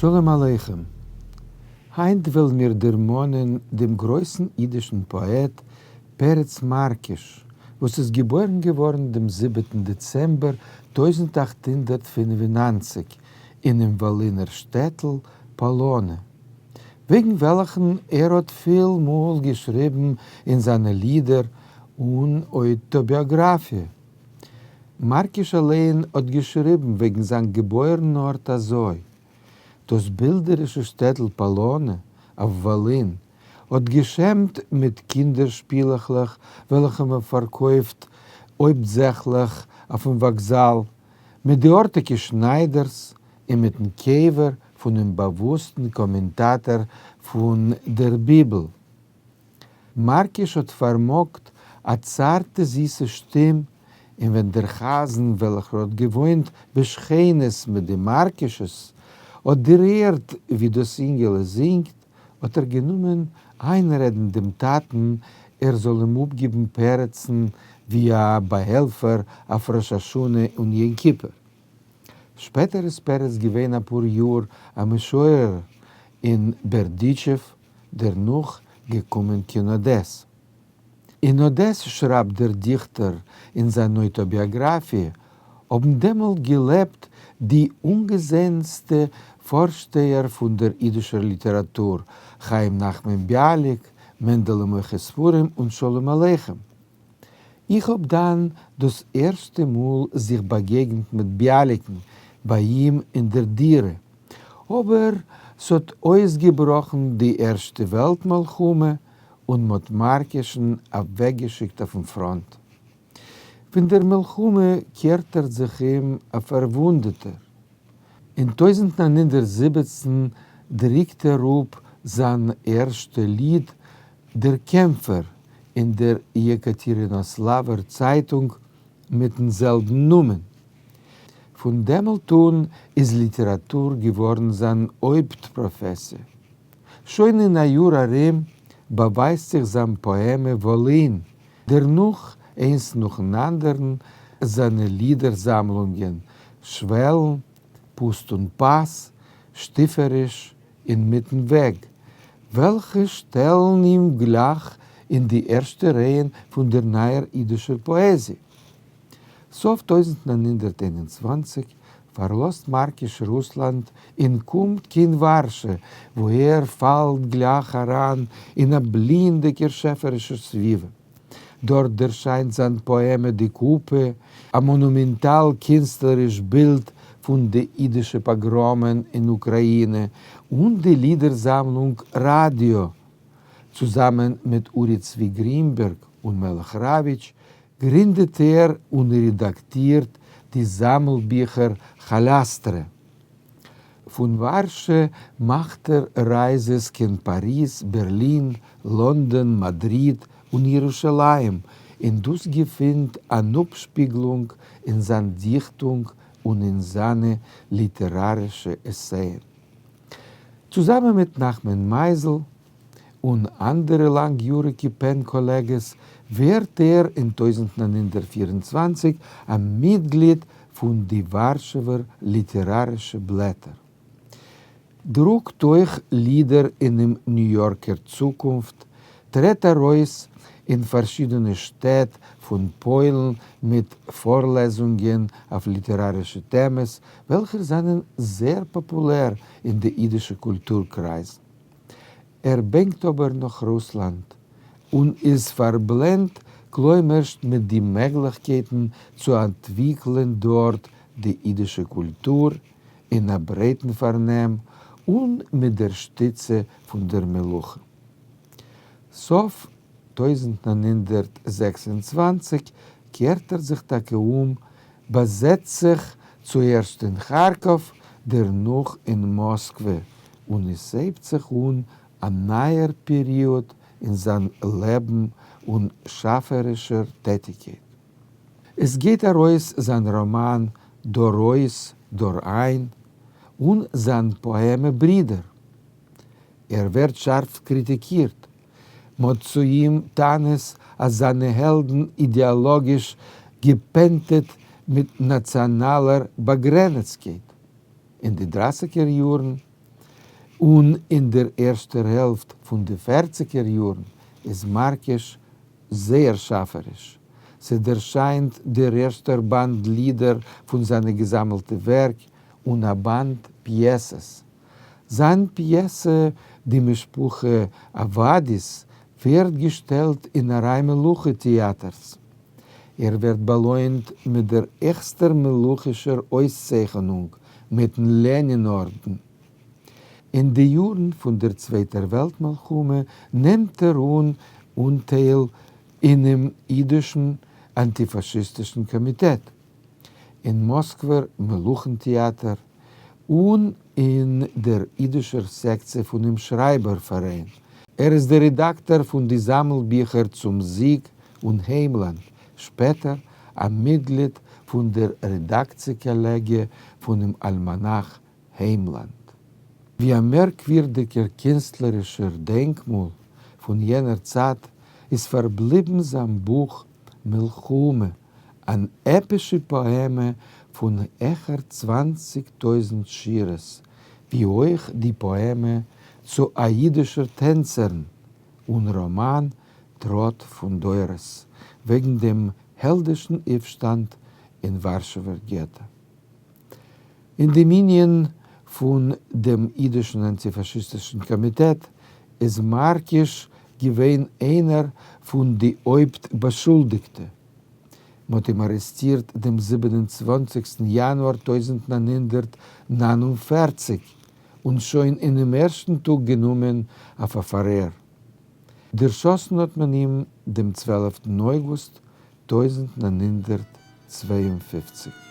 שלום עליכם. היינט וועלן מיר דערמאנען דעם גרויסן אידישן פאעט פרץ מארקיש, וואס איז געבוירן געווארן דעם זיבעטן דעצעמבער 1895 אינעם וואלינער שטעטל פאלאנע, וועגן וועלכן ער האט פיל מאל געשריבן אין זיינע לידער און אויטאביאגראפיע. מארקיש אליין האט געשריבן וועגן זיין געבוירן ארט אזוי, דאס בילדערישע שטעטל פאלאנע אויף וואלין האט געשמט מיט קינדער שפילעכלעך וועלכע מען פארקויפט הויפטזעכליך אויפן וואקזאל, מיט די ארטיגע שניידערס און מיטן קבר פונעם באוואוסטן קאמענטאטאר פון דער ביבל. מארקיש האט פארמאגט א צארטע זיסע שטים, און ווען דער חזן וועלכער האט געוואוינט בשכנות מיט די מארקישעס האט דערהערט ווי דאס אינגעלע זינגט, האט ער גענומען איינרעדן דעם טאטן ער זאל אים אפגעבן פרצן ווי א באהעלפער אויף ראש השנה און יום כיפור. שפעטער איז פרץ געווען אפאר יאר א משורר אין בערדיטשעוו, דערנאך געקומען קיין אדעס. אין אדעס שרייבט דער דיכטער אין זיין אויטאביאגראפיע, האבן דעמאלט געלעבט די אנגעזעענסטע פארשטייער פון דער אידישער ליטעראטור, חיים נחמן ביאליק, מענדעלע מוכר ספרים און שלום עליכם. איך האב דאן דאס ערשטע מאל זיך באגעגנט מיט ביאליקן ביי אים אין דער דירה, אבער ס'האט אויסגעבראכן די ערשטע וועלט מלחמה און מ'האט מארקישן אוועקגעשיקט אויפן פראנט. פון דער מלחמה קערט ער זיך אום א פארוואונדעטער. אין 1917 דרוקט ער אפ זיין ערשטע ליד דער קעמפער אין דער יעקאטערינאסלאווער צייטונג מיטן זעלבן נאמען. פון דעמאלט אן איז ליטעראטור געווארן זיין הויפט פראפעסיע. שוין אין א יאר ארום באווייזט זיך זיין פאעמע וואלין, דערנאך איינס נאכן אנדערן זיינע לידער זאמלונגען שוועלן, פוסט און פאס, שטיפעריש, אינמיטן וועג, וועלכע שטעלן אים גלייך אין די ערשטע רייען פון דער נייער אידישער פאעזיע. סוף 1921 פארלאזט מארקיש רוסלאנד און קומט קיין ווארשע, וואו ער פאלט גלייך אריין אין א בליענדיגער שעפערישער סביבה. דארט דערשיינט זיין פאעמע די קופה, א מאנומענטאל קינסטלעריש בילד פון די אידישע פאגראמען אין אוקראינע, און די לידער-זאמלונג ראדיא, צוזאמען מיט אורי צבי גרינבערג און מלך ראוויטש גרינדעט ער און רעדאקטירט די זאמלביכער כאליאסטרע. פון ווארשע מאכט ער רייזעס קיין פאריז, בערלין, לאנדאן, מאדריד און ירושלים, און דאס געפינט אן אפשפיגלונג אין זיין דיכטונג און אין זיינע ליטערארישע עסייען. צוזאמען מיט נחמן מייזל און אנדערע לאנגיאריגע פען קאלעגעס ווערט ער אין 1924 א מיטגליד פון די ווארשעווער ליטערארישע בלעטער. דרוקט אויך לידער אינעם ניו יארקער צוקונפט, טרעט ארויס אין פארשידענע שטעט פון פוילן מיט פארלעזונגען אויף ליטערארישע טעמעס וועלכע זענען זייער פאפולער אין די אידישע קולטור קרייזן. ער בענקט אבער נאך רוסלאנד, און איז פארבלענדט כלומר'שט מיט די מעגליכקייטן צו אנטוויקלען דארט די אידישע קולטור אין א ברייטן פארנעם און מיט דער שטיצע פון דער מלוכה. סוף 1926 קערט ער זיך טאקע אום, באזעצט זיך צוערשט אין כארקאוו, דערנאך אין מאסקווע, און עס הייבט זיך אן א נייער פעריאד אין זיין לעבן און שאפערישער טעטיגקייט. עס גייט ארויס זיין ראמאן דור אויס דור איין און זיין פאעמע ברידער. ער ווערט שארף קריטיקירט, מ'האט צו אים טענות אז זיינע העלדן אידעאלאגיש געפענטעט מיט נאציאנאלער באגרענעצקייט. אין די דרייסיגער יארן און אין דער ערשטער העלפט פון די פערציגער יארן איז מארקיש זייער שאפעריש. ס'דערשיינט דער ערשטער באנד לידער פון זיינע געזאמלטע ווערק און א באנד פיעסעס. זיין פיעסע די משפחה עבאדיס ווערט געשטעלט אין א ריי מלוכה טעאטערס. ער ווערט באלוינט מיט דער העכסטער מלוכישער אויסצייכענונג, מיטן לענין ארדן. אין די יארן פון דער צווייטער וועלט מלחמה נעמט ער אן אנטייל אינעם אידישן אנטיפאשיסטישן קאמיטעט, אין מאסקווער מלוכן-טעאטער און אין דער אידישער סעקציע פונעם שרייבער פאראיין. ער איז דער רעדאקטאר פון די זאמלביכער צום זיג און היימלאנד, שפעטער א מיטגליד פון דער רעדאקציע-קאלעגיע פונעם אלמאנאך היימלאנד. ווי א מערקווירדיגער קינסטלערישער דענקמאל פון יענער צייט איז פארבליבן זיין בוך מלחמה, אן עפישע פאעמע פון העכער 20,000 שורות, ווי אויך די פאעמע צו א אידישער טענצערין און ראמאן טראט פון דורות וועגן דעם העלדישן אויפשטאנד אין ווארשעווער געטא. אין דעם ענין פון דעם אידישן אנטיפאשיסטישן קאמיטעט איז מארקיש געווען איינער פון די הויפט באשולדיגטע. מ'האט אים ארעסטירט דעם 27סטן יאנואר 1949 און שוין אינעם ערשטן טאג גענומען אויף א פארהער. דערשאסן האט מען אים דעם 12טן אויגוסט 1952.